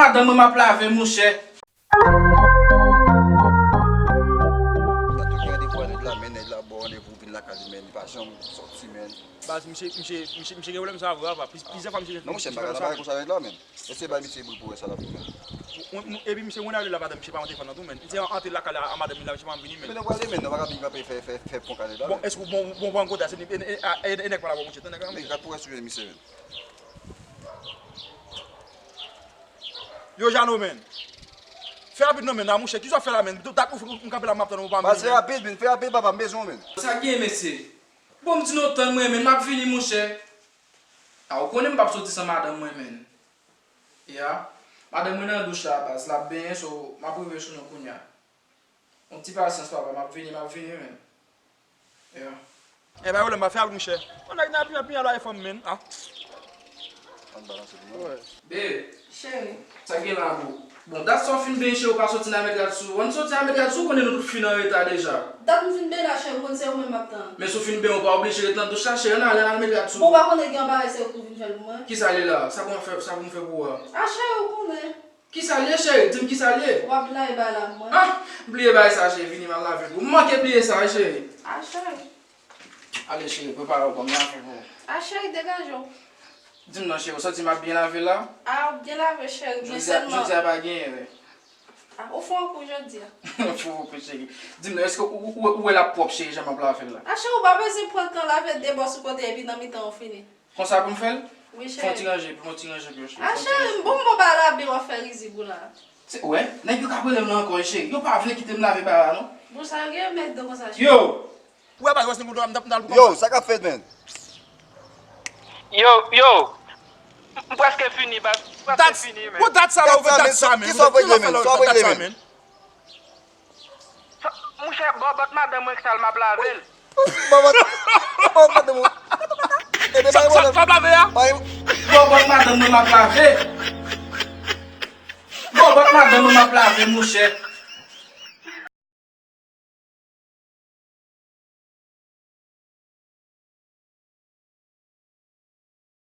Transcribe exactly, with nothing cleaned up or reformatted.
Madanm mwen m ap lave, monchè. Gad tout ki randevou a nèg la, men nèg la ba w randevou vin lakay li, men li pa janm sòti, men. Baz, misye, misye, misye, misye gen pwoblèm sa vre, apa. Plis-, plizyè fwa misye, non, monchè, misye bagay la pa fè konsa nèg la, men. Èske se bay misye bri pou wè sa l ap fè la? Mwen, mwen, epi misye mwen ale la, madanm, misye pa monte fanm nan tou, men. Misye antre lakay la, a madanm li la, misye pa vini, men. Men nou prale, men, nou pa ka vin kanpe fè, fè, fè pon kale la, bon, men. Èske bon, bon, bon, konta, se li, e, e, a, e, e nèg pa la, bon, monchè, tande kanmenm. Men, gad pou wè sou misye, men. Yo, Jano, men. Fè rapid non, men, la, monchè. Kisa w fè la, men? Dat ou, ou, m kanpe la, m ap tann ou, ou pa vini, men. Baz, fè rapid, men. Fè rapid, papa, m bezwen w, men. Sa gen, mesye? Bon, m di nou tann mwen, men, m ap vini, monchè. A, ou konnen m p ap soti san madanm mwen, men. Ya. Madanm mwen nan douch la, baz, l ap benyen, so, m ap rive sou nou kounya. Yon ti pasyans, papa, m ap vini, m ap vini, men. Yeah. E pa pwoblèm, pa fè al, monchè. Yon nèg nan piyan, piyan la, e fanm, men. Ah. Ann balanse pou mwen. Babe. Cheri. Sa gen la, boo? Bon, dat sa w fin benyen, cheri, ou pa soti nan met rad sou ou. Ann soti a met rad sou ou, konnen nou tout fin anreta deja. Dat m fin benyen la, cheri, ou konn se ou menm m ap tann. Men si w fin benyen, ou pa oblije ret nan douch la, cheri, ann ale, ann al met rad sou ou. Bon, ou pa konnen gen yon bagay serye pou w vin fè l pou mwen? Kisa l ye la? Sa pou mwen fè, sa pou m fè pou ou a? Ah, cheri, ou konnen. Kisa l ye, cheri? Di m kisa l ye. W ap lave bagay la pou mwen. Ah, m bliye bagay sa, cheri. Vini, m al lave pou ou. M manke bliye sa, wi, cheri. Ah, cheri. Ale, cheri, prepare w pou m lave pou ou. Ah, cheri, degaje w. Di m non, cheri, ou santi m ap byen lave la? Ah, w byen lave, cheri, men sèlman. Jodi a, jodi a pa genyen, wi. Ah, ou fè yon kou jodi a. Ou fè yon kou, cheri. Di m non, èske ou, ou, ou, ou wè l ap pwòp, cheri, jan m ap lave l la? Ah, cheri, ou pa bezwen pran tan lave de bò sou kote epi nan mitan ou fini. Konsa pou m fè l? Wi, cheri. Fè yon ti ranje, fè yon ti ranje pou yo, cheri. Ah, cheri, m bon, m bon bagay la, byen w ap fè rizib ou la. Se, wè, nèg yo k ap rele m la ankò, cheri. Yo pa vle kite m lave bagay la, non. Bon, sa yo gen mèt de konsa, cheri. Yo! Ou wè, baz, wè, se nou, m t ap, m t al pou kòm sa. Yo, sa k ap fèt, men? Yo, yo! M, m prèske fini, baz. M prèske fini, men. Bon, dat sa la, ou fè dat sa, men. Kisa w vle regle, men? Sa w vle regle, men? Sa, monchè, bòbòt madanm mwen k sal, m ap lave l. Bòbòt, bòbòt madanm ou. Sa, sa, sa w ap lave a? Bòbòt madanm mwen m ap lave. Bòbòt madanm mwen m ap lave, monchè.